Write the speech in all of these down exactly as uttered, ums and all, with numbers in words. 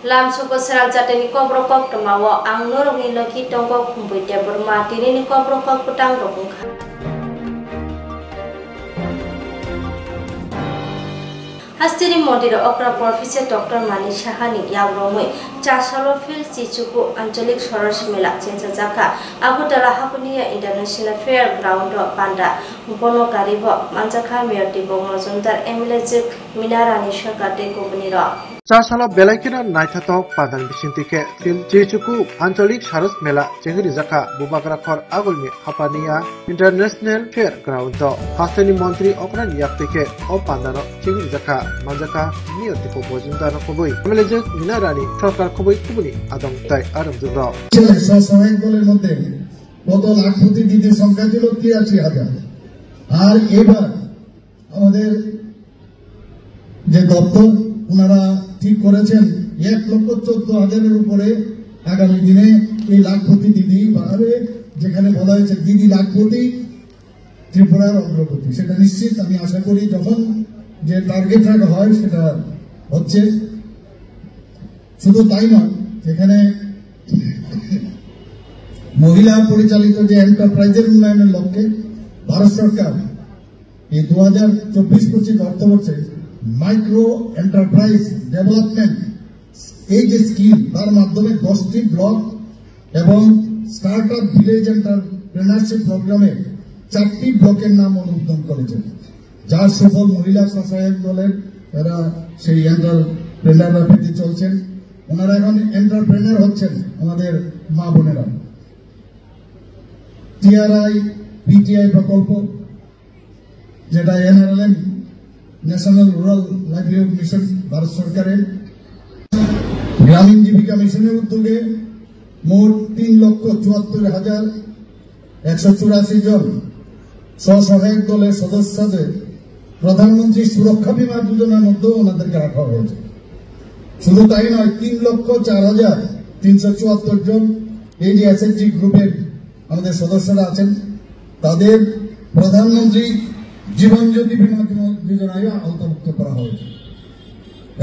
Lamsoko Sral Jatini Kokborok Koktwma o ang norokni logi tongo Khumpui Debbarma, tinini Kokborok Kokbwtang rok wngkha. Hasteni mondir okra Professor Doctor Manik Sahani yagromwi Chasalo Field Chichuku Anchalik Soros Mela chengsajakha. Agartala Hakunia International Fair Ground o panda bono karibo manjakha Mayor Dipok Majumdar, M L A jwk Mina Rani Sarkar tei kubunirok. Chasalo belai kheno naithothok pandani bisingtwi khe Field Chichuku Anchalik Soros Mela chengwi rijakha. Bubagra khor agulni Hakunia International Fair Ground o hasteni montri okrani yakti khe o pandano chengwi rijakha, manjakha Mayor Dipok Majumdar no kubui, M L A jwk Mina Rani Sarkar kubui kubuni adong tai aramjwk rok. Sw-, sw-, sahayok dolor moddhe goto lakhpoti didi songkha chilo tirachi hajar, ar ebar আমাদের যে দপ্তর ওনারা ঠিক করেছেন, এক লক্ষ চোদ্দ হাজারের উপরে আগামী দিনে এই লাখপতি দিদি বাড়াবে। যেখানে বলা হয়েছে দিদি লাখপতি, ত্রিপুরার অগ্রগতি, সেটা নিশ্চিত। আমি আশা করি যখন যে টার্গেট রাখা হয় সেটা হচ্ছে। শুধু তাই নয়, এখানে মহিলা পরিচালিত যে এন্টারপ্রাইজের উন্নয়নের লক্ষ্যে ভারত সরকার এই দু হাজার চব্বিশ পঁচিশ অর্থবর্ষে মাইক্রো এন্টারপ্রাইজ ডেভেলপমেন্ট, এই যে স্কিম, তার মাধ্যমে দশটি ব্লক এবং স্টার্টআপ ভিলেজ এন্টারপ্রেনারশিপ প্রোগ্রামে চারটি ব্লকের নাম অনুমোদন করেছে, যার সুফল মহিলা স্বসহায়ক দলের এরা সেই এন্টারপ্রেনাররা পেতে চলছেন। ওনারা এখন এন্টারপ্রেনার হচ্ছেন আমাদের মা বোনেরা। টিআরআই, পিটিআই প্রকল্প, যেটা NRLM, national rural livelihood mission, Bharat সরকারের গ্রামীণ জীবিকা মিশনের উদ্যোগে মোট তিন লক্ষ চুয়াত্তর হাজার একশো চুরাশি জন স্বসহায়ক দলের সদস্যদের প্রধানমন্ত্রী সুরক্ষা বীমা যোজনার মধ্যেও ওনাদেরকে রাখা হয়েছে। শুধু তাই নয়, তিন লক্ষ চার হাজার তিনশো চুয়াত্তর জন এই যে এসএইচজি গ্রুপের আমাদের সদস্যরা আছেন, তাদের প্রধানমন্ত্রী জীবন জ্যোতি বীমা যোজনায় অন্তর্ভুক্ত করা হয়েছে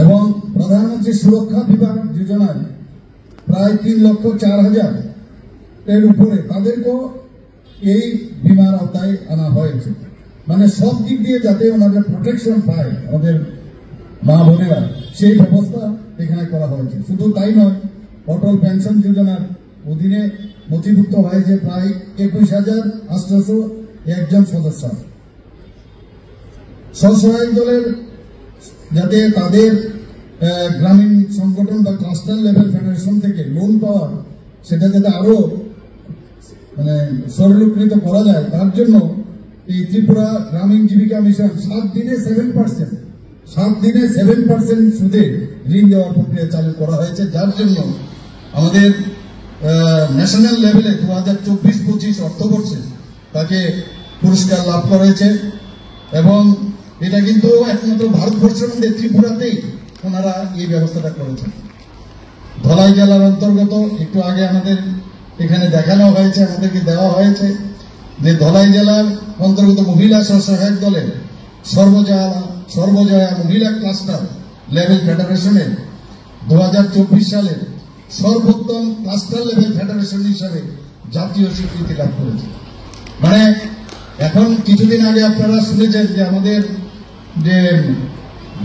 এবং প্রধানমন্ত্রী সুরক্ষা বীমা যোজনায় প্রায় তিন লক্ষ চার হাজার এর উপরে তাদেরকেও এই বীমার আওতায় আনা হয়েছে। মানে, সব দিক দিয়ে যাতে ওনাদের প্রোটেকশন পায় আমাদের মা বোনেরা, সেই ব্যবস্থা এখানে করা হয়েছে। শুধু তাই নয়, অটল পেনশন যোজনার অধীনে নথিভুক্ত হয়েছে প্রায় একুশ হাজার আটশোশো একজন সদস্য। স্বসহায়ক দলের যাতে তাদের, আহ, গ্রামীণ সংগঠন বা ক্লাস্টার লেভেল ফেডারেশন থেকে লোন পাওয়ার, সেটা যাতে আরো, মানে, সরলীকৃত করা যায়, তার জন্য এই ত্রিপুরা গ্রামীণ জীবিকা মিশন সাত দিনে সেভেন পার্সেন্ট, সাত দিনে সেভেন পার্সেন্ট সুদে ঋণ দেওয়ার প্রক্রিয়া চালু করা হয়েছে, যার জন্য আমাদের, আহ, ন্যাশনাল লেভেলে দু হাজার চব্বিশ পঁচিশ অর্থবর্ষে তাকে পুরস্কার লাভ করেছে এবং এটা কিন্তু একমাত্র ভারতবর্ষের মধ্যে ত্রিপুরাতেই ওনারা এই ব্যবস্থাটা করেছেন। ধলাই জেলার অন্তর্গত, একটু আগে আমাদের এখানে দেখানো হয়েছে, আমাদেরকে দেওয়া হয়েছে যে ধলাই জেলার অন্তর্গত মহিলা স্বসহায়ক দলের সর্বজয়া, সর্বজয়া মহিলা ক্লাস্টার লেভেল ফেডারেশনের দু হাজার চব্বিশ সালের সর্বোত্তম ক্লাস্টার লেভেল ফেডারেশন হিসাবে জাতীয় স্বীকৃতি লাভ করেছে। মানে, এখন কিছুদিন আগে আপনারা শুনেছেন যে আমাদের যে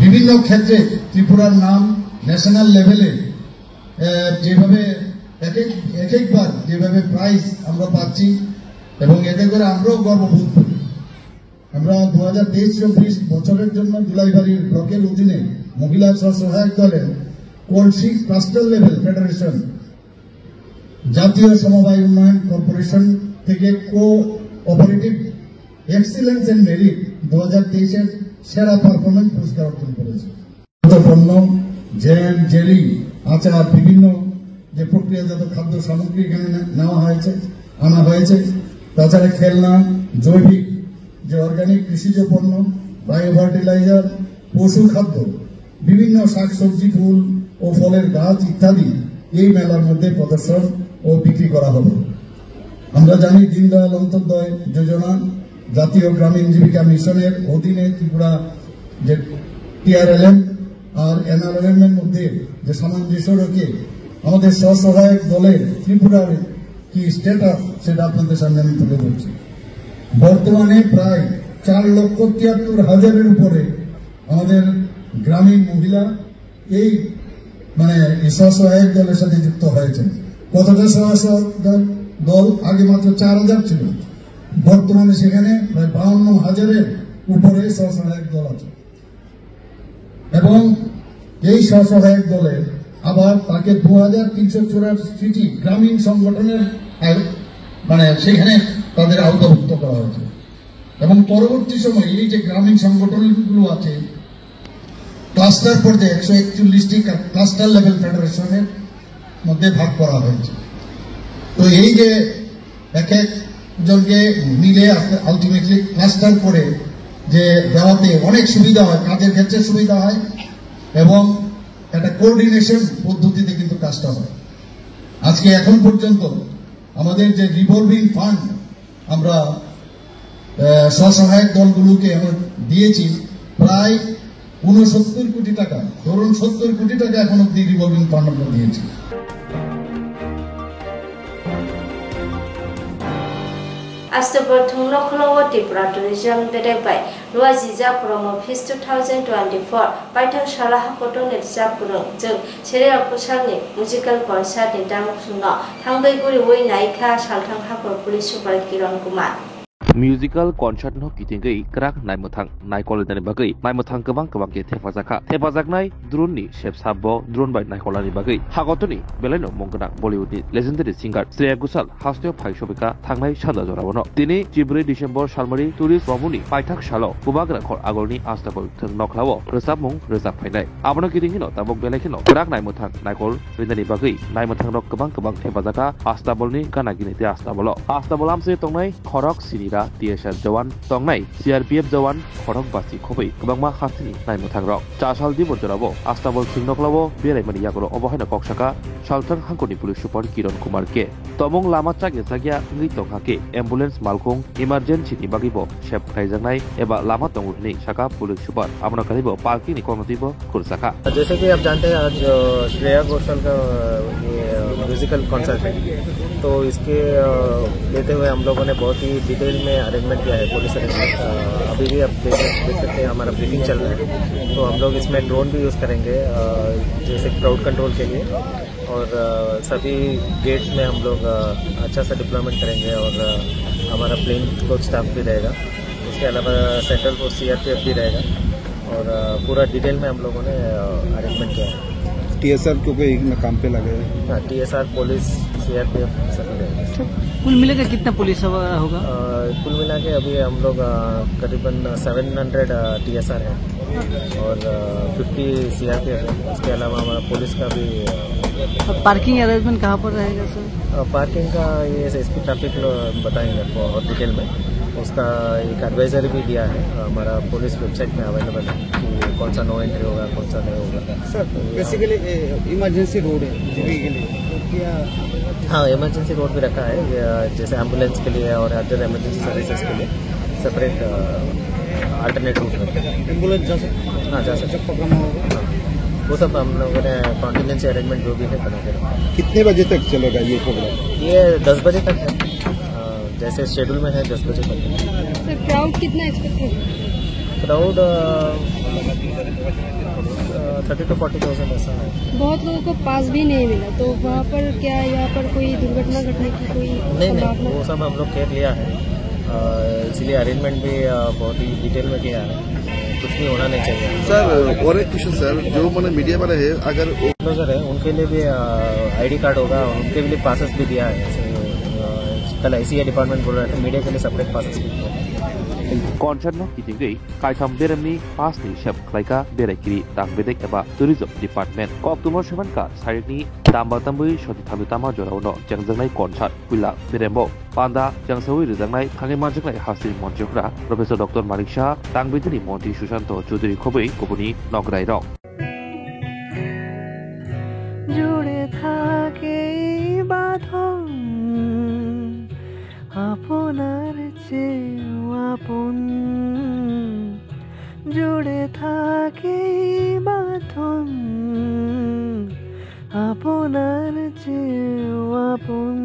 বিভিন্ন ক্ষেত্রে ত্রিপুরার নাম ন্যাশনাল লেভেলে, আহ, যেভাবে এক এক, এক একবার যেভাবে প্রাইজ আমরা পাচ্ছি এবং এতে করে আমরাও গর্ববোধ করি। আমরা দু হাজার তেইশ চব্বিশ বছরের জন্য দুলাইবাড়ির ব্লকের অধীনে মহিলা স্বসহায়ক দলের কলসি ক্লাস্টার লেভেল ফেডারেশন জাতীয় সমবায় উন্নয়ন কর্পোরেশন থেকে cooperative excellence and merit দু হাজার তেইশের সেরা পারফরম্যান্স পুরস্কার অর্জন করেছে। পণ্য, জ্যাম, জেলি, আচার, বিভিন্ন যে প্রক্রিয়াজাত খাদ্য সামগ্রী এখানে নে-, নেওয়া হয়েছে, আনা হয়েছে। তাছাড়া খেলনা, জৈবিক যে অর্গানিক কৃষিজ পণ্য, বায়ো ফার্টিলাইজার, পশু খাদ্য, বিভিন্ন শাকসবজি, ফুল ও ফলের গাছ ইত্যাদি এই মেলার মধ্যে প্রদর্শন ও বিক্রি করা হবে। আমরা জানি দীনদয়াল অন্ত্যোদয় যোজনা, জাতীয় গ্রামীণ জীবিকা মিশনের অধীনে ত্রিপুরা যে টিআরএলএম আর এনআরএলএম এর মধ্যে যে সামঞ্জস্য রেখে আমাদের স্বসহায়ক দলের ত্রিপুরার কি স্ট্যাটাস, সেটা আপনাদের সামনে আমি তুলে ধরছি। বর্তমানে প্রায় চার লক্ষ তিয়াত্তর হাজারের উপরে আমাদের গ্রামীণ মহিলা এই, মানে, এই স্বসহায়ক দলের সাথে যুক্ত হয়েছে। কতটা স্বসহায়ক দল? দল আগে মাত্র চার হাজার ছিল, বর্তমানে সেখানে প্রায় বাউন্ন হাজারের উপরে স্বসহায়ক দল আছে। এবং এই স্বসহায়ক দলে আবার তাকে দু হাজার তিনশো চুরাশিটি গ্রামীণ সংগঠনের আয়-, মানে, সেখানে তাদের আওতাভুক্ত করা হয়েছে। এবং পরবর্তী সময়ে এই যে গ্রামীণ সংগঠনগুলো আছে, ক্লাস্টার পর্যায়ে একশো একচল্লিশটি ক্লা-, ক্লাস্টার লেভেল ফেডারেশনের মধ্যে ভাগ করা হয়েছে। তো এই যে এক এক জনকে মিলে আলটিমেটলি ক্লাস্টার করে যে দেওয়াতে অনেক সুবিধা হয়, কাজের ক্ষেত্রে সুবিধা হয় এবং একটা কোঅর্ডিনেশন পদ্ধতিতে কিন্তু কাজটা হয়। আজকে এখন পর্যন্ত আমাদের যে রিভলভিং ফান্ড আমরা, আহ, স্বসহায়ক দলগুলোকে আমরা দিয়েছি প্রায় ঊনসত্তর কোটি টাকা, ধরুন সত্তর কোটি টাকা এখন অব্দি রিভলভিং ফান্ড আমরা দিয়েছি। Astobol thwngno khwlwngo Tripura Tourism bedek bai luajijak Promo Fest two thousand twenty-four paithak sala hakotorni rwchap kwrwng chwng Sherera Kusalni musical concert ni dangsukno thangwi guriwi naikha salthang hakor police super Kiran Kumar. Musical concert no kitingwi kwrak naimwthang naikol rinani bagwi naimwthang kwbang kwbang khe thepajak kha. Thepajaknai drone ni sepsap bo drone bai naikolnani bagwi hakotorni belaino mung gwnang Bollywood ni legendary singer Shreya Ghoshal hasteo phai sobika thangnai sanja jorao no. Tini chibrwi December salmari tourist romuni paithak salo Bubagra khor agolni Astobol thwng nokhlao rwchapmung rwchap phainai. Abono kiting hino tabuk belai kheno kwrak naimwthang naikol rinani bagwi naimwthangrok kwbang kwbang thepajak kha Astabolni gana gini tei Astabolo. Astabol amchai tongnai khorok sinira T S R jawan tongnai C R P F jawan khorok basi khobwi kwbangma hasteni naimwthangrok. Chasal dibor jorabo Astabol thwng nokhlao beraimani yagulo obo haino kok saka salthang hangkoni police super Kiran Kumar K. Tomung lama chakya chakya wngwi tongkha khe ambulance malkhung emergency ni bagwi bo sep khlaijaknai eba lama tongo hinwi saka police super. Abono kalibo parking ni kokno twibo khurjakha. जैसे कि आप जानते हैं, आज, अ, श्रेया घोषाल का, अ, ये, अ, musical concert है, तो इसके, अ, लेते हुए हम लोगों ने बहुत ही डिटेल में अरेंजमेंट किया है, पुलिस अरेंजमेंट। अ, अभी भी आप देख, देख सकते हैं, हमारा ब्रीफिंग चल रहा है, तो हम लोग इसमें ड्रोन भी यूज़ करेंगे, अ, जैसे क्राउड कंट्रोल के लिए। और, अ, सभी गेट्स में हम लोग, अ, अच्छा सा डिप्लॉयमेंट करेंगे और, अ, हमारा प्लेन कोच स्टाफ भी रहेगा। उसके अलावा सेंट्रल फोर्स सीआरपीएफ भी रहेगा और, अ, पूरा डिटेल में हम लोगों ने, अ, अरेंजमेंट किया है। टीएसआर क्योंकि एक में काम पे लगे हैं। हाँ, टीएसआर, पुलिस, सीआरपीएफ सभी रहेगा। तो कुल मिला के कितना पुलिस होगा? अ, कुल मिला के अभी हम लोग, अ, करीबन सेवन हंड्रेड, अ, टीएसआर है। और, अ, फिफ्टी सीआरपीएफ है। उसके अलावा हमारा पुलिस का भी, अ, अब पार्किंग अरेंजमेंट कहाँ पर रहेगा सर? अ, पार्किंग का ये एसपी ट्रैफिक लो-, बताएंगे आपको और डिटेल में। उसका एक एडवाइजरी भी दिया है, हमारा पुलिस वेबसाइट में अवेलेबल है कि कौन सा नो एंट्री होगा, कौन सा नहीं होगा। सर, तो ये बेसिकली, ए, इमरजेंसी रोड है जीबी के लिए, तो क्या? हाँ, इमरजेंसी रोड भी रखा है, ये, जैसे एम्बुलेंस के लिए और अदर इमरजेंसी सर्विसेज के लिए। सेपरेट, अ, अल्टरनेट रूट में। एम्बुलेंस जा सकते हैं? हाँ, जा सकते हैं। जब पकड़ना होगा। हाँ, वो सब हम लोगों ने कॉन्टिजेंसी अरेंजमेंट जो भी है, बना के रखा है। कितने बजे तक चलेगा ये प्रोग्राम? ये दस बजे तक है। अ, जैसे शेड्यूल में है, दस बजे तक है। सर, क्राउड कितना एक्सपेक्ट है? क्राउड, अ, अ, थर्टी टू फोर्टी थाउजेंड ऐसा है। बहुत लोगों को पास भी नहीं मिला, तो वहाँ पर क्या, यहाँ पर कोई दुर्घटना घटने की कोई नहीं, नहीं, संभावना? वो सब हम लोग केयर लिया है। अ, इसीलिए अरेंजमेंट भी, अ, बहुत ही डिटेल में किया है। कुछ भी होना नहीं चाहिए। सर, और एक क्वेश्चन सर, जो मैंने मीडिया वाले हैं, अगर क्लोजर है, उनके लिए भी, अ, आईडी कार्ड होगा, उनके लिए पासेस भी दिया है। जैसे, अ, कल आईसीए डिपार्टमेंट बोल रहे थे, मीडिया के लिए सेपरेट पासेस भी दिया है। Concert no kitingwi kaitham beremni pass ni sep khlaika berai kiri tang bedek eba tourism department. Koktwma semanka sarikni tamba tambwi soti thamni tama jorao no chengjaknai concert puila berembo panda chengsawi rijaknai thangwi manjaknai hasteni monchokra Professor Doctor Manik Saha, tang bedekni montri Sushanto Chowdhury khobwi kubuni nograi rok. জুড়ে থাকে এই বাঁধন আপনার চেয়েও আপন, জুড়ে থাকে এই প্রথম আপনার চেয়েও আপন,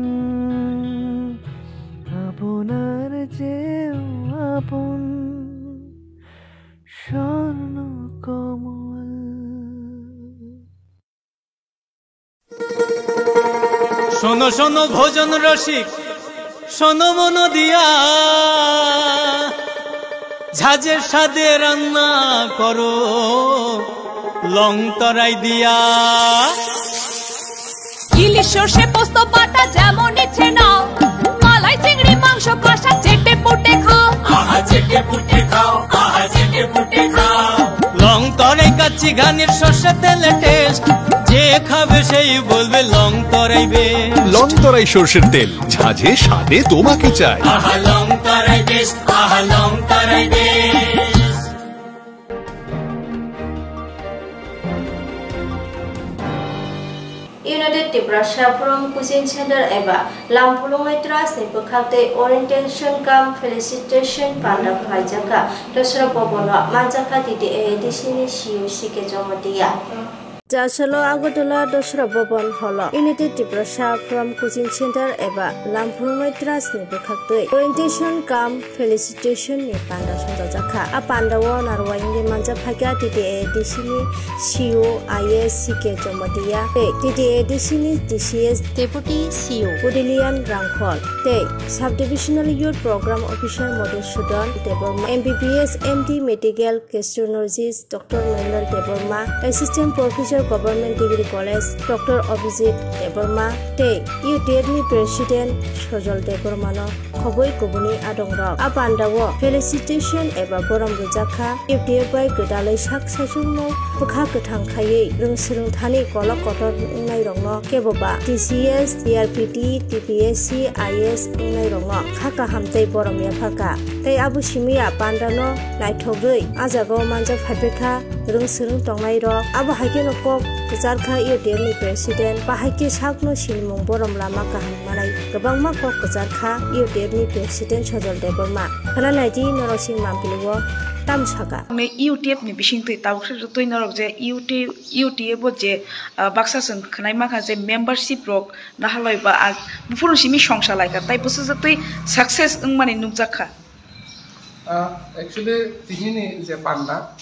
আপনার চেয়েও আপন স্বর্ণ কমল। শোনো শোনো ভোজন রসিক, শোনো মন দিয়া, ঝাঁঝের স্বাদে রান্না করো লং তরাই দিয়া। ইলিশ সর্ষে পোস্ত বাটা যেমন ইচ্ছে নাও, মালাই চিংড়ি মাংস কষা চেটে পুটে খাও। আহা চেটে পুটে খাও, আহা চেটে পুটে খাও। লং তরাই কাচ্চি ঘানির সর্ষে তেলে টেস্ট, যে খাবে সেই বলবে লং তরাই বেস্ট। লং তরাই সর্ষের তেল, ঝাঁঝে স্বাদে তোমাকে চাই। আহা লং তরাই বেস্ট, আহা লং তরাই best. United Tiprasa Forum Coaching Center eba Lamphulwng Trust ni bwkhak tei orientation cum felicitation panda khlaijak kha. Dosra Bhavan o manjak kha T T A A D C ni C E O C K Jamatia. Jachalo Agartala Dosra Bhavan holo United Tiprasa Forum Coaching Center eba Lamphulwng Trust ni bwkhak twi orientation cum felicitation ni panda swngjak kha. A panda o narwai wngwi manjak phaikha T T A A D C ni C E O I A S C K Jamatia tei T T A A D C ni T C S Deputy C E O Udilian Rangkhol tei Sub Divisional Youth Program Officer Madhusudan Debbarma, M B B S, M D Medical Gastrologist Doctor Mahendra Debbarma, Assistant Professor Government Degree College Doctor Abhijit Debbarma tei U T F ni President Sojol Debbarma no khobwi kubuni adongrok. A panda o felicitation eba borom rwjak kha U T F bai gwdalwi sak saichung no bwkha kwthang khaiwi rwng swrwng thani kolok kotor wngnai rok no kebo ba T C S, T R P T, T P S C, I A S wngnai rok no kha kaham tei borom yapharkha. Tei abo simi a panda no naithogwi a jaga o manjak phaiphai kha rwng swrwng tongnai rok. Abo hai kheno kok kwchar kha U T F ni President, bahai khe sakno sinimung borom lama kaham manai kwbangma kok kwchar kha U T F ni President Sojol Debbarma. Khna nai di norok sini mampili o tamo saka. Ang U T F ni bising twi tabuk se twi norok je U T, U T F o je, ah, baksa chwng khwnai mankha je membership rok nahaloi ba, ah, buphuru simi songsa lai kha, tai bwswk twi success wngmani nukjak kha. Ah, actually, tini ni je panda,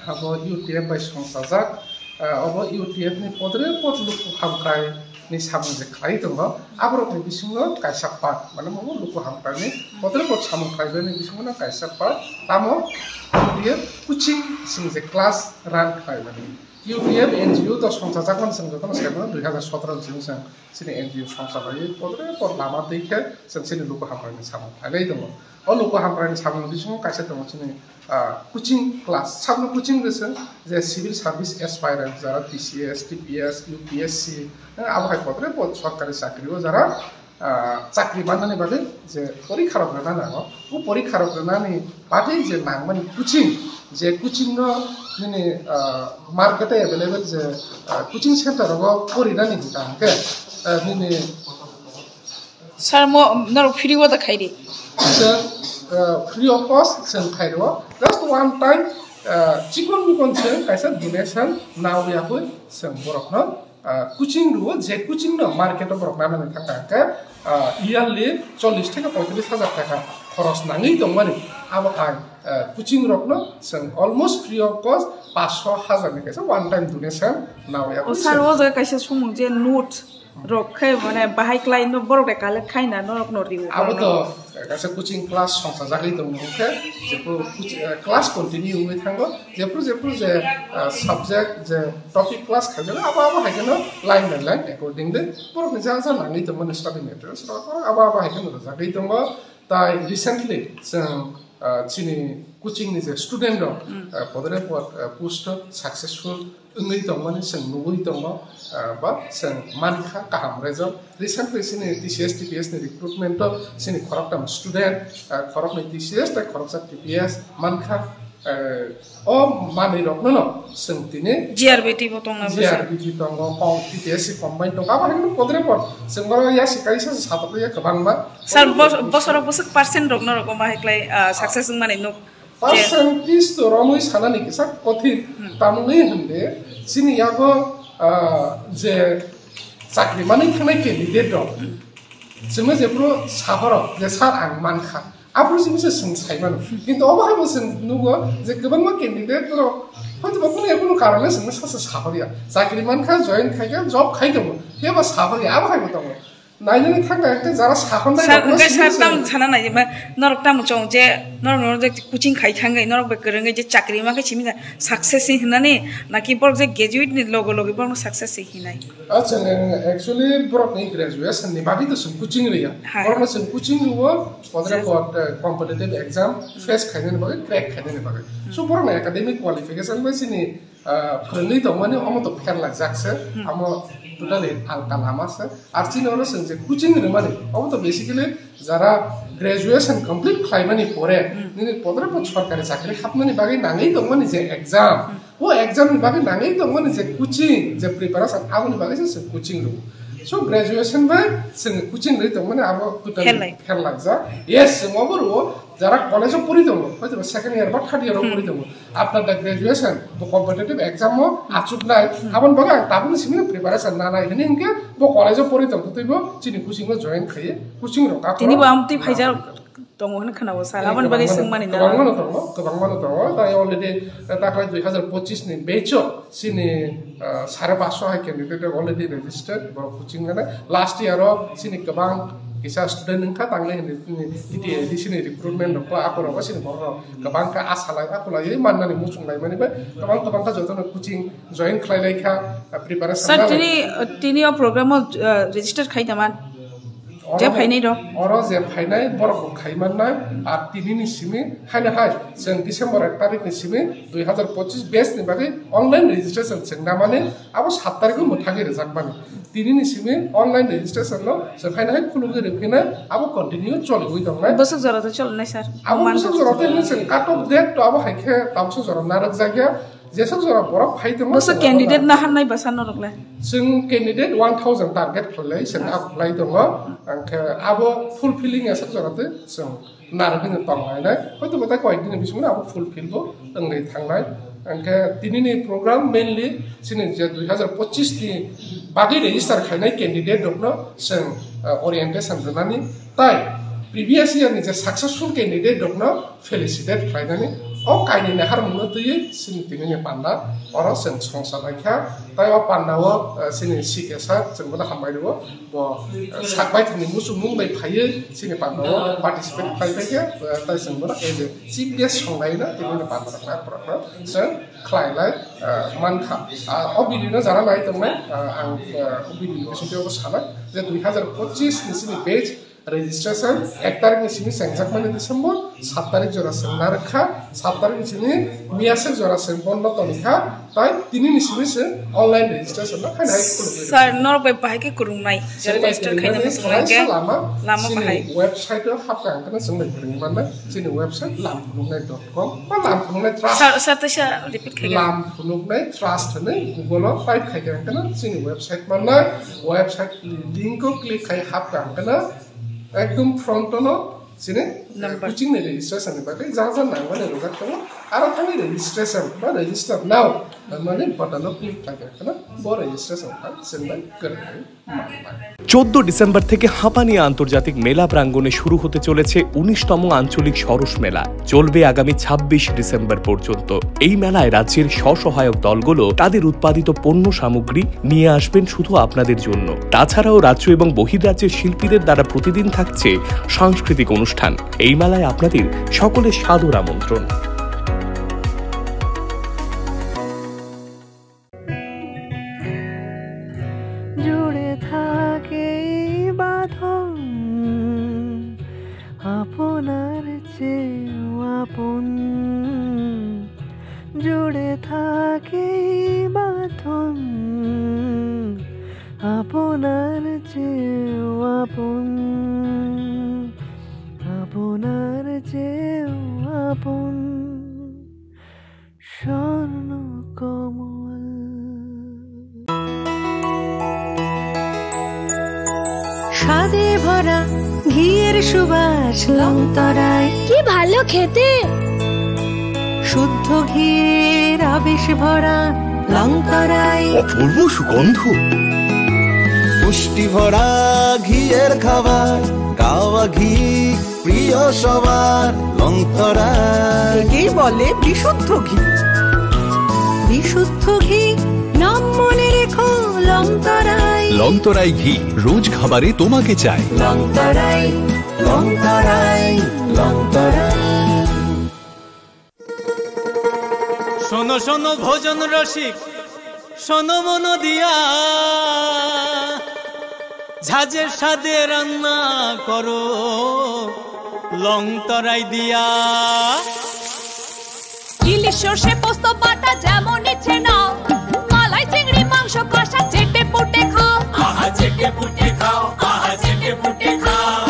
abo U T F bai songchajak, ah, obo U T F ni podre pod luku hamkrai ni samung je khlai tongo, aborok ni bisingo kaisa part, mane obo luku hamkrai ni podre pod samung khlai ni bisingo no kaisa part, tamo U T F coaching sing je class run khlai mani. U T F N G O to songchajak mani chwng jotono sai mano, dui hazar sotoro ni chwng chini N G O songcha bai podre pod lama twi khe chwng chini luku hamkrai ni samung khlai tongo. O luku hamkrai ni samung bisingo kaisa tongo chini, ah, coaching class, sabno coaching rwsong je civil service aspirant jara T C S, T P S, U P S C, eh, abo hai podre pod sorkari chakri o jara, ah, chakri mannani bagwi je porikha rok rwna nango. O porikha rok rwnani bagwi je nangmani coaching, je coaching no nini, ah, market o available je, ah, coaching center rogo porinani hwnkha hwnkhe, ah, nini Sir, mo norok free o da khai di. Sir, ah, free of cost chwng khai rwo. Just one time, ah, chikon mikon chwng kaisa donation nao ya hoi chwng borok no, ah, coaching rwo, je coaching no market o borok nanani thangkha hwnkhe, ah, yearly chollish theke poitris hajar taka khoros nangwi tongmani. Abo hai, ah, coaching rok no chwng almost free of cost paanch sho hajar ni kaisa one time donation nao ya O hoi sir, chwng o jaga kaisa sumung je note rok khe mane bahai klai no borok de collect khai na norok no riu abo borok to no. Kaisa coaching class songchajagwi tongo hwnkhe jephru coach-, eh, class continue wngwi thango, jephru jephru je, eh, subject je topic class khaijak abo abo hai kheno line by line accordingly borok ni ja ja nangwi tongmani study materials rok abo abo hai kheno rwjagwi tongo. Tai recently chwng, ah, chini coaching ni je student rok, Hmm. ah, podre pod, ah, post successful wngwi tongmani chwng nugwi tongo, ah, ba chwng mankha kaham result. Recently chini T C S, T P S ni recruitment o chini khoroktham student, ah, khoroknwi T C S tei khoroksa T P S mankha. Eh, o manwi rokno no chwng tini G R B T bo tongna G R B T tongo, kong T P S C combine tongo, abo hai podre pod chwng oro yasi kaisa satok ya kwbangma. Sir, bos-, bosoro bwswk percent rokno rok ma hai klai, ah, success wngmani nuk? Percentage to romwi sanani kisa kothin. Hmm. Tamni hwnde chini yago, ah, je chakri manwi thangnai candidate rok. Hmm. Chwngno jephuru sahoro je sir ang mankha. Aphuru chini se chwng sai mano. Kintu obo hai bo chwng nugo je kwbangma candidate rok hoyto ba kunu ya kunu karone chwngno sacha sahorya. Chakri mankha, join khaikha, job khai tongo. Kebo sahorya, abo hai bo tongo. Nainani thangna hwnkhe jara sahornai Sir, rokno hwnkhe sir, simi tam sana nai, ma, norok tamo chong je, norok, norok je coaching khai thangwi, norok bai kwrwngwi je chakri ma khe simi success hinani, naki borok je graduate ni logo logi borokno success hinai? Acha, actually borokni graduation ni bagwi to chwng coaching riya. Hai. Borokno chwng coaching rwo, kodre Sir. Kot, eh, competitive exam face khainani bagwi, crack khainani bagwi. Hmm. So borokni academic qualification bai chini ah, phwrwngwi tongmani omo to pherlaijak se, Hmm. Amo totally alka lama se. Ar chini oro chwng je coaching rwmani, omo to basically jara graduation complete khlaimani pore, Hmm. Nini podre pod sorkari chakri hapmani bagwi nangwi tongmani je exam, Hmm. O exam ni bagwi nangwi tongmani je coaching, je preparation, aboni bagwi se chwng coaching rwo. So graduation bai chwng coaching rwi tongmani abo totally Pherlai. Pherlaijak. Yes, chwng obo rwo, jara college o pori tongo, hoyto ba second year ba third year o Hmm. Pori tongo. After the graduation, bo competitive exam o achuknai, Hmm. Aboni bagwi ang tabukni simi preparation nanai hwnwi hwnkhe bo college o pori tongtwi bo chini coaching o join khaiwi coaching rok Tini bo amtwi phaijak tongo hwnwi khwnao sir, Eh, aboni bagwi kwbangma swngmani no, na? Kwbangma no tongo, kwbangma no tongo. Tai already, eh, taklai dui hazar pochis ni batch o chini, eh, sare paanch so hai candidate already registered, borok coaching nana. Last year o chini kwbang kisa student wngkha, tanglai hwnwi chini T T A D C ni recruitment rok, ako rok chini borok rok kwbang kha asa lai, ako lai mannani muchung lai mani bai kwbang kwbang kha jotono coaching join khlai lai kha, eh, preparation Sir, nalai tini, kha. Tini o program o, eh, register khai tama? Oro Je phainai rok? Oro je phainai borok bo khai mannai, ar tini ni simi haino hai chwng December ek tarik ni simi dui hazar pochis batch ni bagwi online registration chwng namani abo sat tarik o mwthagwi rwjak mani. Tini ni simi online registration no chwng haino hai khulugwi rwphinai abo continue choliwi tongnai. Bwswk jora to cholnai sir? Abo bwswk jora to hwnwi chwng cut off date to abo hai khe tamswk jora narwk jak ya. Jeswk jora borok phai tongma Bwswk chwng candidate abo na hannai bwsa norok le? Chwng candidate one thousand target khlai chwng Ah. Abo khlai tongo. Angkhe abo fulfilling aswk jora twi chwng narwgwi no tong lainai. Hoito bo tai koyek dini bisingo abo fulfill bo wngwi thangnai. Angkhe tini ni program mainly chini je dui hazar pochis ni bagwi register khainai candidate rokno chwng, ah, orientation rwnani. Tai previous year ni je successful candidate rokno felicitate khlainani o kainwi naharmungno twiwi chini tinini panda oro chwng songcha laikha. Tai o pandao, eh, chini C K sir chwng bono hambai rwo. Bo, eh, sakbai thani muchungmung bai phaiwi chini pandao participate khlai phaikha, eh, tai chwng bono as a chief guest songlaina tinini panda rokno aphuru chwng khlai lai, eh, mankha. Ah, o video no jara nai tongnai, ah, ang, eh, o video ni bisingtwi obo sanai je dui hazar pochis ni chini batch registration ek tarik ni simi chengjakmani December, sat tarik jora cheng narwk kha, sat tarik ni simi miyaswk jora cheng bondo toni kha, tai tini ni simi se online registration no khaina hai khulugwi rw. Sir, norok bai bahai khe kwrwngnai. Chwng bai register kwrwngmani khaina swng khe lama, lama chini bahai. Website o hapkha ang kheno chwng bai kwrwngwi mannai, chini website lamphunuknai dot com ba lamphunuknai trust. Sir, sir, teisa repeat khai. Lamphunuknai trust hwnwi Google o type khai khe ang kheno chini website mannai, website ni link o click khai hapkha ang kheno Ekdom front o no chini, eh, Number. Coaching ni registration ni bagwi ja ja nangmani rwjak tongo. Aro thangwi registration ba register now hwnmani button o click khlai kha kheno bo registration kha chwng bai kwrwngwi mannai. চোদ্দ ডিসেম্বর থেকে হাঁপানিয়া আন্তর্জাতিক মেলা প্রাঙ্গণে শুরু হতে চলেছে উনিশতম আঞ্চলিক সরস মেলা। চলবে আগামী ছাব্বিশ ডিসেম্বর পর্যন্ত। এই মেলায় রাজ্যের স্বসহায়ক দলগুলো তাদের উৎপাদিত পণ্য সামগ্রী নিয়ে আসবেন শুধু আপনাদের জন্য। তাছাড়াও রাজ্য এবং বহির্রাজ্যের শিল্পীদের দ্বারা প্রতিদিন থাকছে সাংস্কৃতিক অনুষ্ঠান। এই মেলায় আপনাদের সকলের সাদর আমন্ত্রণ। জুড়ে থাকে এই বাঁধন আপনার চেয়েও আপন। জুড়ে থাকে এই বাঁধন আপনার চেয়েও আপন, আপনার চেয়েও আপন। স্বর্ণ কমল। স্বাদে ভরা ঘিয়ের সুবাস লংতরায়। কি ভালো খেতে। শুদ্ধ ঘিয়ের আবেশ ভরা লংতরাই। অপূর্ব সুগন্ধ। পুষ্টি ভরা ঘিয়ের খাবার, কাওয়া ঘি প্রিয় সবার, লংতরাই। একেই বলে বিশুদ্ধ ঘি। বিশুদ্ধ ঘি, নাম মনে রেখো, লংতরাই। লংতরাই ঘি, রোজ খাবারে তোমাকে চাই। লংতরাই, লংতরাই, লংতরাই। শোনো শোনো ভোজন রসিক, শোনো মন দিয়া, ঝাঁঝের স্বাদে রান্না করো লং তরাই দিয়া। ইলিশ সর্ষে পোস্ত বাটা যেমন ইচ্ছে নাও, মালাই চিংড়ি মাংস কষা চেটে পুটে খাও। আহা চেটে পুটে খাও, আহা চেটে পুটে খাও।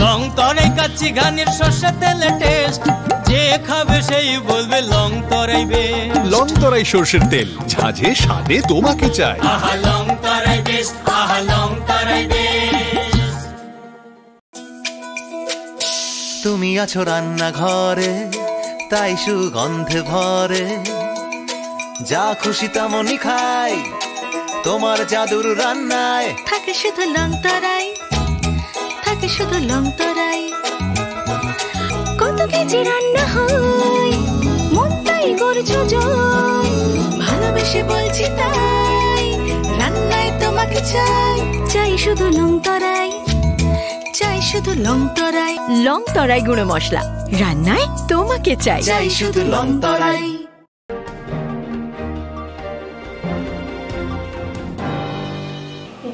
লং তরাই কাচ্চি ঘানির সর্ষে তেলে টেস্ট, যে খাবে সেই বলবে লং তরাই বেস্ট। লং তরাই সর্ষের তেল, ঝাঁঝে স্বাদে তোমাকে চাই। আহা লং তরাই বেস্ট, আহা লং তরাই বেস্ট। তুমি আছো রান্নাঘরে, তাই সুগন্ধে ভরে। যা খুশি তেমনই খাই, তোমার জাদুর রান্নায়। থাকে শুধু লং তরাই, থাকে শুধু লং তরাই। কত কেজি রান্না হয়, মনটাই করছো জয়। ভালোবেসে বলছি তাই, রান্নায় তোমাকে চাই। চাই শুধু লং তরাই, চাই শুধু লং তরাই। লং তরাই গুঁড়ো মশলা, রান্নায় তোমাকে চাই। চাই শুধু লং তরাই।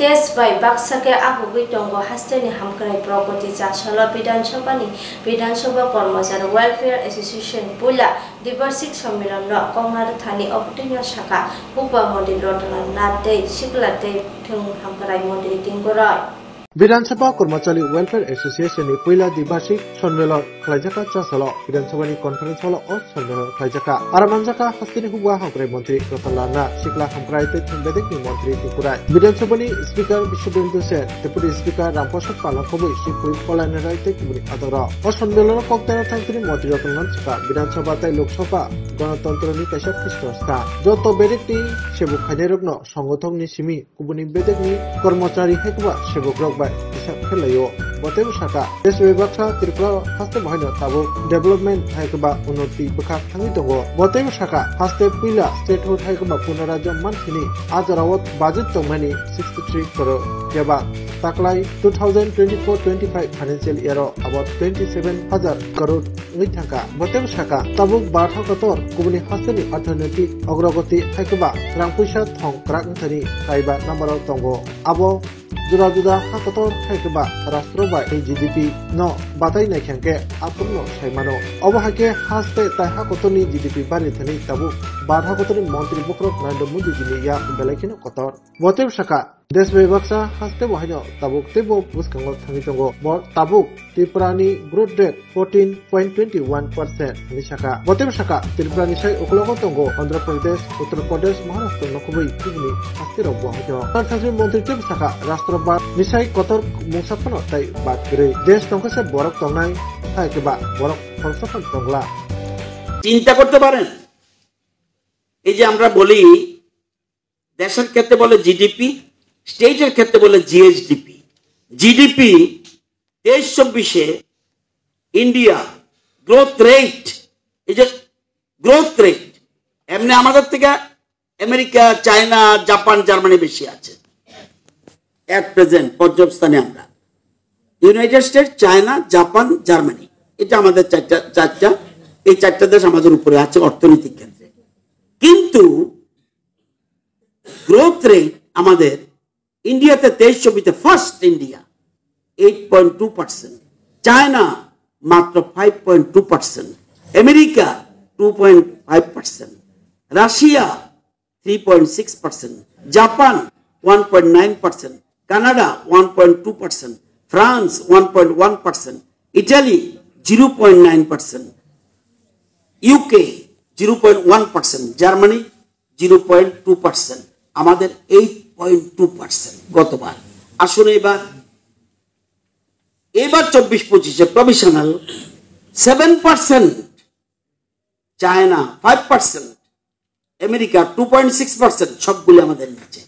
Desh bai baksa khe ahugwi tongo hasteni hamkrai Pragati Changsalo Bidhan Sabhani Bidhan Sabha Kormachari Welfare Association puila Dibashik Sommilono kokna rwthani obotwino sakha Hukba Montri Ratan Lal Nath tei Sikla tei Thwng Hamkrai Montri Tinku Roy. Bidhan Sabha Kormachari Welfare Association ni puila Dibashik Sonmilon khlaijaka Changsalo Bidhan Sabha ni conference hall o Sonmilon khlaijaka. Aro manjaka hasteni Hukba Hamkrai Montri Ratan Lal Nath, Sikla Hamkrai tei Thwng Bedekni Montri Tinku Roy. Bidhan Sabha ni Speaker Biswabendhu Sen, Deputy Speaker Ramprasad Pal khobwi Sipui Polaini Roy tei kubuni adongrok. O Sonmilono kok tana thangtini Montri Ratan Lal Nath sakha Bidhan Sabha tei Lok Sabha Ganatantro ni kaisa pistol stha. Joto bedekni sebuk khainairokno songothokni simi kubuni bedekni kormochari hai kwba sebokrok bai kisa khe laio. Bo teibo sakha, desh bai baksa Tripura haste bahaino tabuk development hai kwba unnoti bwkhak thangwi tongo. Bo teibo sakha, haste puila statehood hai kwba punarajyo manthini a jorao budget tongmani sixty three crore, jeba taklai two thousand twenty-four twenty-five financial year o abo twenty seven hajar crore wngwi thangkha. Bo teibo sakha, tabuk barha kotor kubuni hasteni orthonoitik ogrogoti hai kwba rang puisa thong kwrak wngthani kaiba number o tongo. Abo juda juda ha kotor hai kwba rastro bai G D P no batai nai khe hwnkhe aphuru no sai mano. Obo hai khe haste tai ha kotorni G D P bari thani tabuk barha kotorni montri bokhorok Narendra Modi jini yak belai kheno kotor. Bo teibo sakha, desh bai baksa haste bo haino tabuk teibo bwskango thangwi tongo. Bo tabuk Tripura ni growth rate fourteen point twenty one percent hinwi sakha. Bo teibo sakha, Tripura ni sai ukologo tongo Andhra Pradesh, Uttar Pradesh, Maharashtra no kubui kubuni haste rok bo haino. Tar thangwi montri teibo sakha, rastro bad ni sai kotor mungsa phano tai bad kwrwi. Desh tongkha se borok tongnai, hai khe ba borok khoroksa phano tongla. চিন্তা করতে পারেন, এই যে আমরা বলি দেশের ক্ষেত্রে বলে জিডিপি, স্টেটের ক্ষেত্রে বলে জিএইচডিপি। জিডিপি তেইশ চব্বিশে ইন্ডিয়া গ্রোথ রেট, এই যে গ্রোথ রেট, এমনি আমাদের থেকে আমেরিকা, চায়না, জাপান, জার্মানি বেশি আছে। অ্যাট প্রেজেন্ট পঞ্চম স্থানে আমরা, United state, China, Japan, Germany, এটা আমাদের চারটা চারটা এই চারটা দেশ আমাদের উপরে আছে অর্থনৈতিক ক্ষেত্রে। কিন্তু গ্রোথ রেট আমাদের ইন্ডিয়াতে তেইশ চব্বিশে first India, eight point two percent. China মাত্র five point two percent. America two point five percent. Russia three point six percent. Japan one point nine percent. Canada one point two percent. France one point one percent. Italy zero point nine percent. UK zero point one percent. Germany zero point two percent. আমাদের eight point two percent গতবার। আসুন এবার, এবার চব্বিশ পঁচিশে provisional seven percent China five percent, America two point six percent, সবগুলি আমাদের নিচে।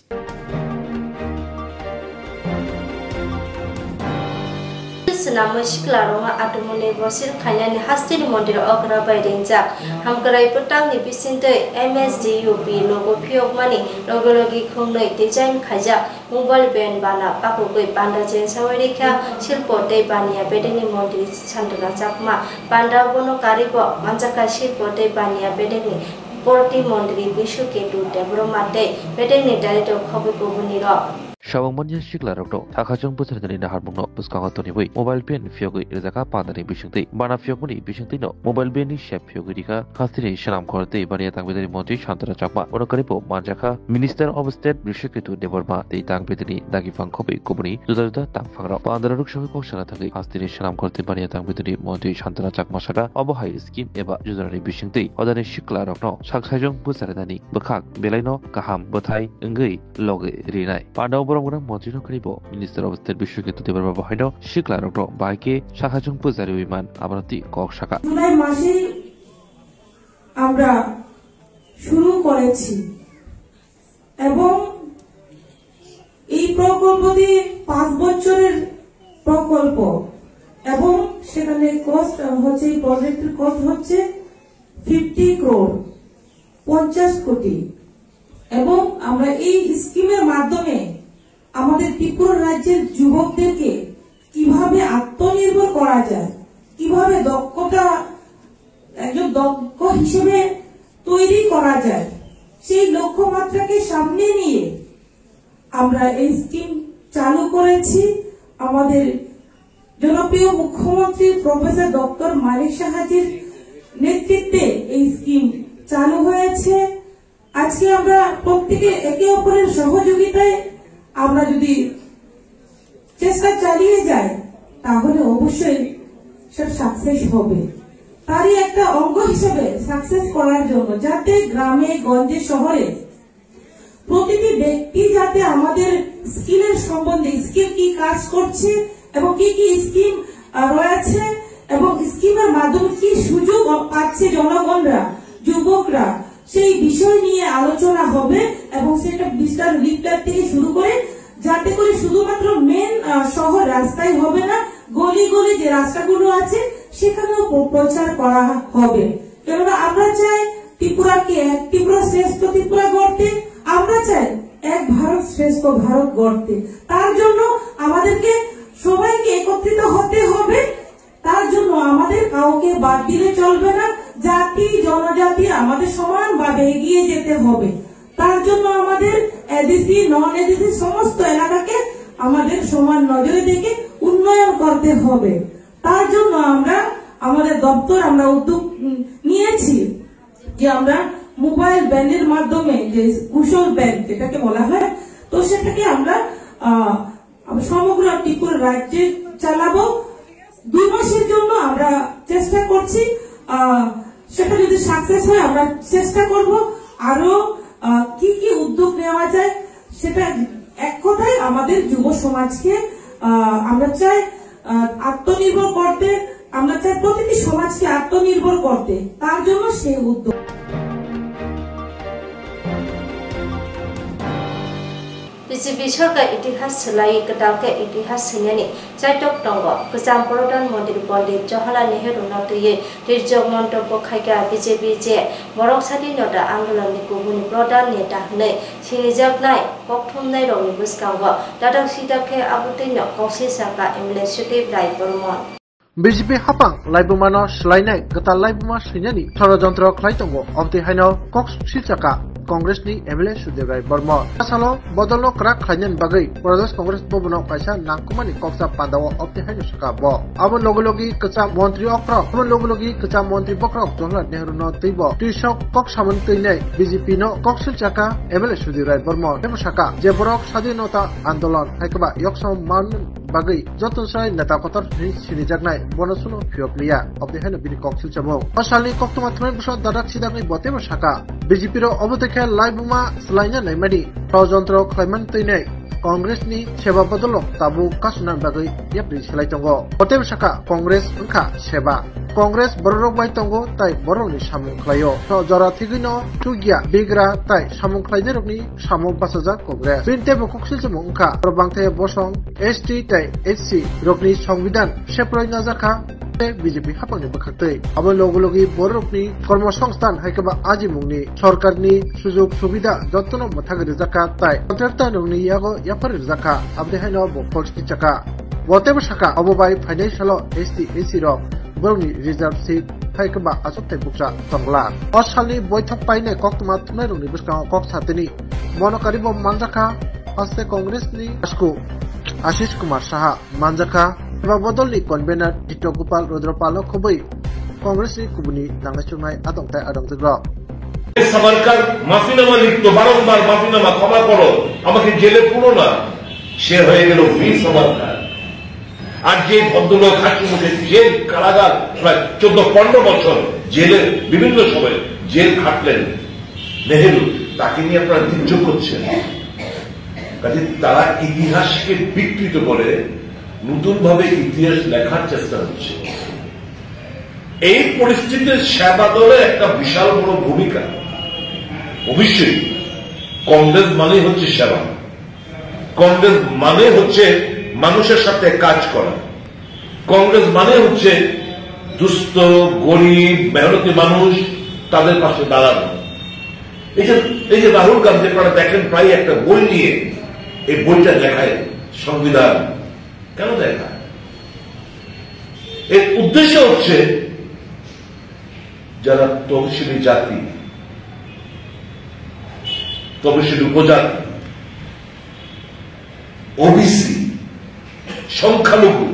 Swnamwi siklarokno atumuni bosir khainani hasteni mondir okra bai ringjak. Hamkrai bwtangni bisingtwi M S D U P logo phiyokmani logi logi khungnwi design khaijak. Mobile van bana pakugwi panda chengsawi rikha Silpo tei Baniya bedengni montri Santana Chakma. Panda bono karwibo manjakha Silpo tei Baniya bedengni Porti montri Bishu Ketu Debbarma tei bedengni director khobwi kubunirok. Sabang manya siklarokno Sakhachung bwsarnani naharmungno bwskango toniwi mobile van phiyogwi rwjakha pandani bisingtwi. Bana phiyokmani bisingtwino mobile van ni sep phiyogwi rikha hasteni swnamkhor tei baniya tangbidani montri Santana Chakma. Bono karwibo manjakha Minister of State Bishu Ketu Debbarma tei tangbidani dagi phang khobwi kubuni juda juda tangphangrok. Pandara ruksawi kok sana thangwi hasteni swnamkhor tei baniya tangbidani montri Santana Chakma saka obo hai scheme eba judarani bisingtwi hodani siklarokno Sakhachung bwsarnani bwkhak belaino kaham bwthai wngwi logi rinai. Pandao borok gwnang montrino khwlaibo Minister of State Bishu Ketu Debbarma bo haino siklarokno bai khe Sakhachung bwsariwi man abono twi kok saka. July মাসেই আমরা শুরু করেছি এবং এই প্রকল্পটি পাঁচ বছরের প্রকল্প এবং সেখানে কস্ট হচ্ছে, এই প্রজেক্টের কস্ট হচ্ছে ফিফটি ক্রোর, পঞ্চাশ কোটি। এবং আমরা এই স্কিমের মাধ্যমে আমাদের ত্রিপুরা রাজ্যের যুবকদেরকে কিভাবে আত্মনির্ভর করা যায়, কিভাবে দক্ষতা, একজন দক্ষ হিসেবে তৈরি করা যায়, সেই লক্ষ্যমাত্রাকে সামনে নিয়ে আমরা এই স্কিম চালু করেছি। আমাদের জনপ্রিয় মুখ্যমন্ত্রী প্রফেসর ডক্টর মানিক সাহাজির নেতৃত্বে এই স্কিম চালু হয়েছে। আজকে আমরা প্রত্যেকে একে অপরের সহযোগিতায় আমরা যদি চেষ্টা চালিয়ে যাই, তাহলে অবশ্যই সেটা সাকসেস হবে। তারই একটা অঙ্গ হিসেবে সাকসেস করার জন্য, যাতে গ্রামে গঞ্জে শহরে প্রতিটি ব্যক্তি যাতে আমাদের স্কিলের সম্বন্ধে, স্কিল কি কাজ করছে এবং কি কি স্কিম, আহ, রয়েছে এবং স্কিমের মাধ্যমে কি সুযোগ পাচ্ছে জনগণরা, যুবকরা, সেই বিষয় নিয়ে আলোচনা হবে এবং সেটা বিস্তার লিফলেট থেকে শুরু করে, যাতে করে শুধুমাত্র মেন, আহ, শহর রাস্তায় হবে না, গলি গলি যে রাস্তাগুলো আছে সেখানেও প্র-, প্রচার করা হবে। কেননা আমরা চাই ত্রিপুরাকে এক ত্রিপুরা, শ্রেষ্ঠ ত্রিপুরা গড়তে, আমরা চাই এক ভারত শ্রেষ্ঠ ভারত গড়তে। তার জন্য আমাদেরকে সবাইকে একত্রিত হতে হবে। তার জন্য আমাদের কাউকে বাদ দিলে চলবে না। জাতি, জনজাতি আমাদের সমানভাবে এগিয়ে যেতে হবে। তার জন্য আমাদের এডিসি, নন এডিসি সমস্ত এলাকাকে আমাদের সমান নজরে দেখে উন্নয়ন করতে হবে। তার জন্য আমরা আমাদের দপ্তর আমরা উদ্যোগ, উম, নিয়েছি যে আমরা মোবাইল ভ্যানের মাধ্যমে, যে কুশল ভ্যান যেটাকে বলা হয়, তো সেটাকে আমরা, আহ, সমগ্র ত্রিপুরা রাজ্যে চালাবো। দুই মাসের জন্য আমরা চেষ্টা করছি। আহ, সেটা যদি সাকসেস হয়, আমরা চেষ্টা করব আরো, আহ, কি কি উদ্যোগ নেওয়া যায়, সেটা এক কথায় আমাদের যুব সমাজকে, আহ, আমরা চাই, আহ, আত্মনির্ভর করতে, আমরা চাই প্রতিটি সমাজকে আত্মনির্ভর করতে, তার জন্য সেই উদ্যোগ। B J P sorkar itihas swlaiwi kwtal khe itihas swinani chaitok tongo. Kwcham Pradhan Mantri Pondit Jawaharlal Nehru no twiwi tirjok montobbo khaikha B J P je borok sadi nota andolonni kubuni pradhan neta hwnwi sinijaknai kokthumnairokni bwskango dadak sidak khe abotwino koksil sakha M L A Sudip Rai Bormon. B J P hapang laibuma no swlainai kwtal laibuma swinani sorojontro khlai tongo, obtwi haino kok silchakha Congress ni M L A Sudip Rai Bormon. Asalo bodol no kwrak khlainani bagwi Pradesh Congress bobono kaisa nangkukmani koksa pandao obtwi haino sakha bo. Abo logi logi kwcham montri okra, abo logi logi kwcham montri bokhorok Jawaharlal Nehru no twibo twisok kok samani twinai B J P no kok silchakha M L A Sudip Rai Bormon. Teibo sakha je borok swadhinota andolon hai kwba yoksong man bagwi joto sai neta kotor hwnwi sinijaknai, bono suno phiyok liya, obtwi haino bini kok silchamo. O salni koktwma thumai bwswk dadak sidakni bo teibo sakha, B J P rok obo tei khe laibuma swlaina naimani, sorojontro khlaimani twinai Congress ni seba bodolrok tabuk kasuna bagwi yapri selai tongo. Hotep sakha Congress wngkha seba. Congress bororok bai tongo tai bororokni samung khlaio. To jora thigwino thugya bigra tai samung khlainairokni samung bachajak Congress. Bini teibo kok silchimung wngkha. Oro bangthai bosong S T tai S C rokni songbidan seproi najakha. B J P hapangni bwkhaktwi. Abo logi logi bororokni kormosongsthan hai khe ba ajimungni sorkarni sujog subida jotono mwthagwi rwjakha tai contractorrokni yago yapharwi rwjakha, aboni haino bo false kichakha. Bo teibo sakha, obo bai phainai salo S T S C rok borokni reserve seat hai khe ba achukthai bukcha tongla. O salni boithok painai koktwma thumnairokni bwskango kok satini bono karibo manjakha haste Congressni asku Ashish Kumar Saha. Manjakha, Seba Bodolni convener Tito Gopal Rudra Palo khobwi Congressni kubuni nangnai chuknai adong tai adongjwk rok. Savarkar মাফিনামা লিখতো, বারংবার মাফিনামা, ক্ষমা করো, আমাকে জেলে পুরো না, সে হয়ে গেল বীর সাভারকার। আর যে ভদ্রলোক হাসি মুখে জেল কারাগার প্রায় চোদ্দ পনেরো বছর জেলে বিভিন্ন সময় জেল খাটলেন নেহেরু, তাকে নিয়ে আপনারা তির্যক করছেন। কাজে তারা ইতিহাসকে বিকৃত করে নতুনভাবে ইতিহাস লেখার চেষ্টা হচ্ছে। এই পরিস্থিতির সেবা দলের একটা বিশাল বড় ভূমিকা। অবশ্যই কংগ্রেস মানেই হচ্ছে সেবা, কংগ্রেস মানে হচ্ছে মানুষের সাথে কাজ করা, কংগ্রেস মানে হচ্ছে দুস্থ, গরিব, মেহনতি মানুষ, তাদের পাশে দাঁড়ানো। এই যে এই যে রাহুল গান্ধী, আপনারা দেখেন প্রায় একটা বই নিয়ে এই বইটা দেখায়, সংবিধান কেন দেখায়? এর উদ্দেশ্য হচ্ছে যারা তপশিলি জাতি, তপশিলি উপজাতি, ওবিসি, সংখ্যালঘু,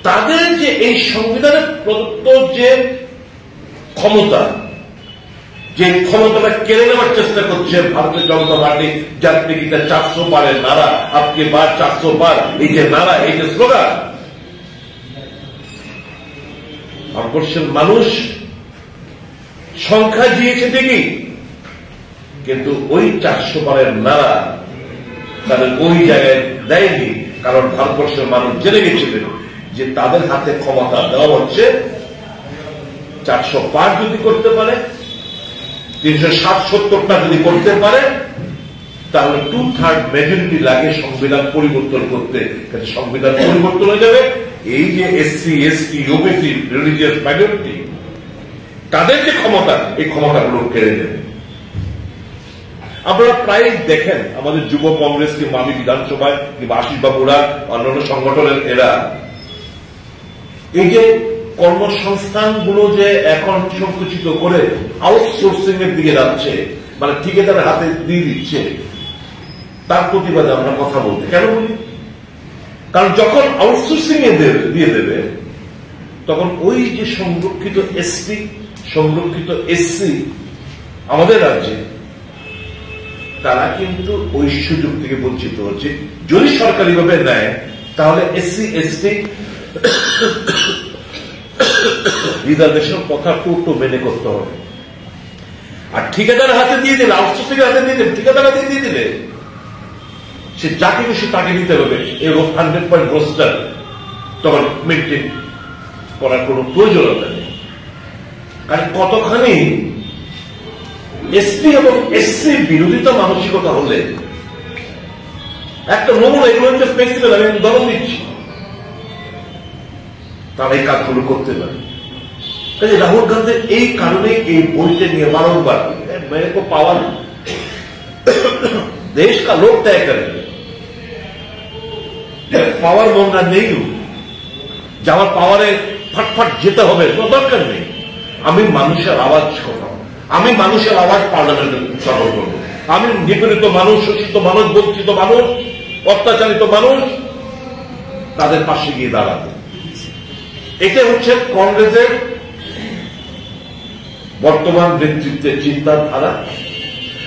তাদের যে এই সংবিধানে প্রদত্ত যে ক্ষমতা, যে ক্ষমতাটা কেড়ে নেওয়ার চেষ্টা করছে ভারতীয় জনতা পার্টি, যার প্রেক্ষিতে চারশো পারে নারা, আজকে বার চারশো পার, এই যে নারা, এই যে স্লোগান, ভারতবর্ষের মানুষ সংখ্যা দিয়েছে ঠিকই, কিন্তু ওই চারশো পারের নারা তাদের ওই জায়গায় দেয়নি, কারণ ভারতবর্ষের মানুষ জেনে গেছিলেন যে তাদের হাতে ক্ষমতা দেওয়া হচ্ছে চারশো পার যদি করতে পারে, তিনশো সাত সত্তরটা যদি করতে পারে, তাহলে টু থার্ড মেজরিটি লাগে সংবিধান পরিবর্তন করতে। কাজে সংবিধান পরিবর্তন হয়ে যাবে। এই যে SC, ST, OBC, religious minority, তাদের যে ক্ষমতা, এই ক্ষমতাগুলো কেড়ে নেবে। আপনারা প্রায়ই দেখেন আমাদের যুব কংগ্রেস কিংবা আমি বিধানসভায় কিংবা আশিস বাবুরা, অন্যান্য সংগঠনের এরা এই যে কর্মসংস্থানগুলো যে এখন সংকুচিত করে আউটসোর্সিং এর দিকে যাচ্ছে, মানে ঠিকাদারের হাতে দিয়ে দিচ্ছে, তার প্রতিবাদে আমরা কথা বলতে কেন বলি? কারণ যখন আউটসোর্সিং এ দে-, দিয়ে দেবে, তখন ওই যে সংরক্ষিত এসটি, সংরক্ষিত এসসি আমাদের রাজ্যে, তারা কিন্তু ওই সুযোগ থেকে বঞ্চিত হচ্ছে। যদি সরকারিভাবে নেয়, তাহলে এসসি এসটি রিজার্ভেশন কথা টোটো মেনে করতে হবে। আর ঠিকাদার হাতে দিয়ে দিলে, আউটসোর্সিং হাতে দিয়ে দিলে, ঠিকাদার হাতে দিয়ে দিলে, সে যাকে খুশি তাকে দিতে হবে। এই হান্ড্রেড পয়েন্ট রোস্টার তখন মেনটেন করার কোনো প্রয়োজনীয়তা নেই। কারণ কতখানি এসটি এবং এসসি বিরোধিতা মানসিকতা হলে একটা নমুনা, এগুলো হচ্ছে ফেস্টিভ্যাল, আমি উদাহরণ দিচ্ছি, তারা এই কাজগুলো করতে পারে। কাজে রাহুল গান্ধীর এই কারণে এই বইটা নিয়ে বারংবার, মেরে কো পাওয়ার, দেশ কা লোক তয় করে, পাওয়ার মঙ্গা নেই। যে আমার পাওয়ারে ফটফট যেতে হবে, কোনো দরকার নেই। আমি মানুষের আওয়াজ করব, আমি মানুষের আওয়াজ পার্লামেন্টে উচ্চারণ করব। আমি নিপীড়িত মানুষ, শোষিত মানুষ, বঞ্চিত মানুষ, অত্যাচারিত মানুষ, তাদের পাশে গিয়ে দাঁড়াবো। এটা হচ্ছে কংগ্রেসের বর্তমান নেতৃত্বের চিন্তাধারা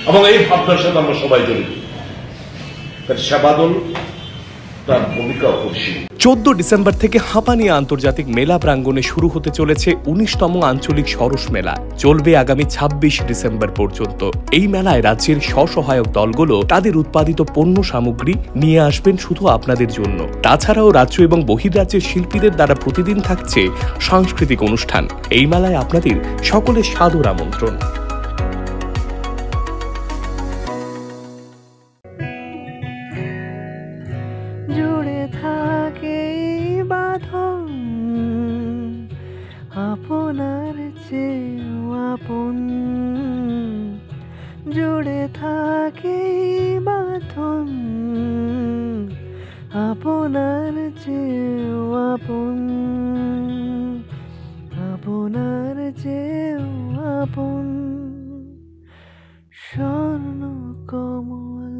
এবং এই ভাবনার সাথে আমরা সবাই জড়িত। কারণ সেবা দল তার ভূমিকা অপরিসীম। চোদ্দ ডিসেম্বর থেকে হাঁপানি আন্তর্জাতিক মেলা প্রাঙ্গণে শুরু হতে চলেছে উনিশতম আঞ্চলিক সরস মেলা। চলবে আগামী ছাব্বিশ ডিসেম্বর পর্যন্ত। এই মেলায় রাজ্যের স্বসহায়ক দলগুলো তাদের উৎপাদিত পণ্য সামগ্রী নিয়ে আসবেন শুধু আপনাদের জন্য। তাছাড়াও রাজ্য এবং বহির্রাজ্যের শিল্পীদের দ্বারা প্রতিদিন থাকছে সাংস্কৃতিক অনুষ্ঠান। এই মেলায় আপনাদের সকলের সাদর আমন্ত্রণ। জুড়ে থাকে এই বাঁধন, আপনার চেয়েও আপন। জুড়ে থাকে এই বাঁধন, আপনার চেয়েও আপন, আপনার চেয়েও আপন। স্বর্ণ কমল।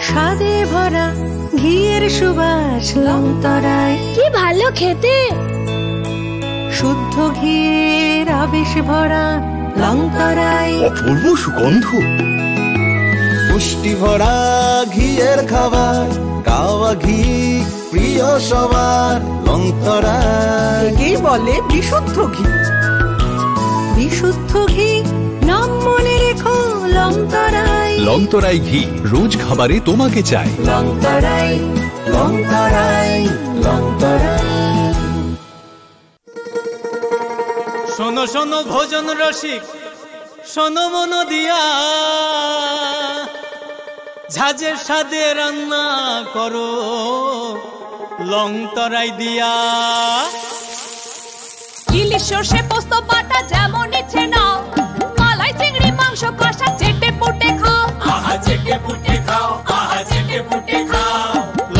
স্বাদে ভরা ঘিয়ের সুবাস লংতরাই। কি ভালো খেতে। শুদ্ধ ঘিয়ের আবেশ ভরা লংতরাই। অপূর্ব সুগন্ধ। পুষ্টি ভরা ঘিয়ের খাবার, গাওয়া ঘি প্রিয় সবার লংতরাই। একেই বলে বিশুদ্ধ ঘি। বিশুদ্ধ ঘি, নাম মনে রেখো লংতরাই। লংতরাই ঘি, রোজ খাবারে তোমাকে চাই। লংতরাই, লংতরাই, লংতরাই। শোনো শোনো ভোজন রসিক, শোনো মন দিয়া, ঝাঁঝের স্বাদে রান্না করো লংতরাই দিয়া। ইলিশ সর্ষে পোস্ত বাটা যেমন ইচ্ছে নাও, মালাই চিংড়ি মাংস কষা চেটে পুটে খাও। আহা চেটে পুটে খাও, আহা চেটে পুটে খাও।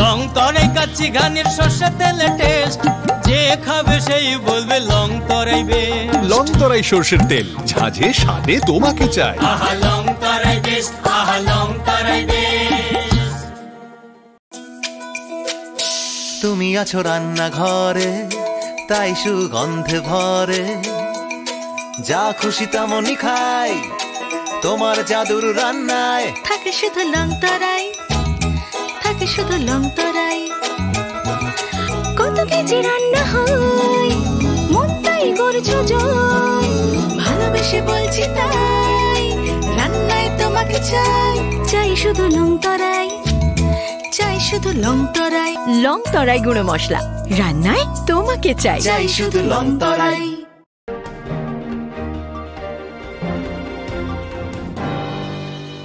লংতরাই কাচ্চি ঘানির সর্ষে তেলে টেস্ট, যে খাবে সেই বলবে লংতরাই বেস্ট। লংতরাই সর্ষের তেল, ঝাঁঝে স্বাদে তোমাকে চাই। আহা লংতরাই বেস্ট, আহা লংতরাই বেস্ট। তুমি আছো রান্নাঘরে, তাই সুগন্ধে ভরে। যা খুশি তেমনই খাই তোমার জাদুর রান্নায়। থাকে শুধু লংতরাই, থাকে শুধু লংতরাই। কত কেজি রান্না হয়, মনটাই করছো জয়। ভালোবেসে বলছি তাই, রান্নায় তোমাকে চাই। চাই শুধু লংতরাই, চাই শুধু লংতরাই। লংতরাই গুঁড়ো মশলা, রান্নায় তোমাকে চাই। চাই শুধু লংতরাই।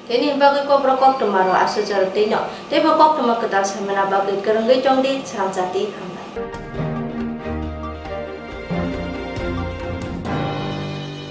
Tini bagwi kokborok koktwma rok aswk jorok twi no, teibo koktwma kwtal saimana bagwi kwrwngwi tongdi, srang chati.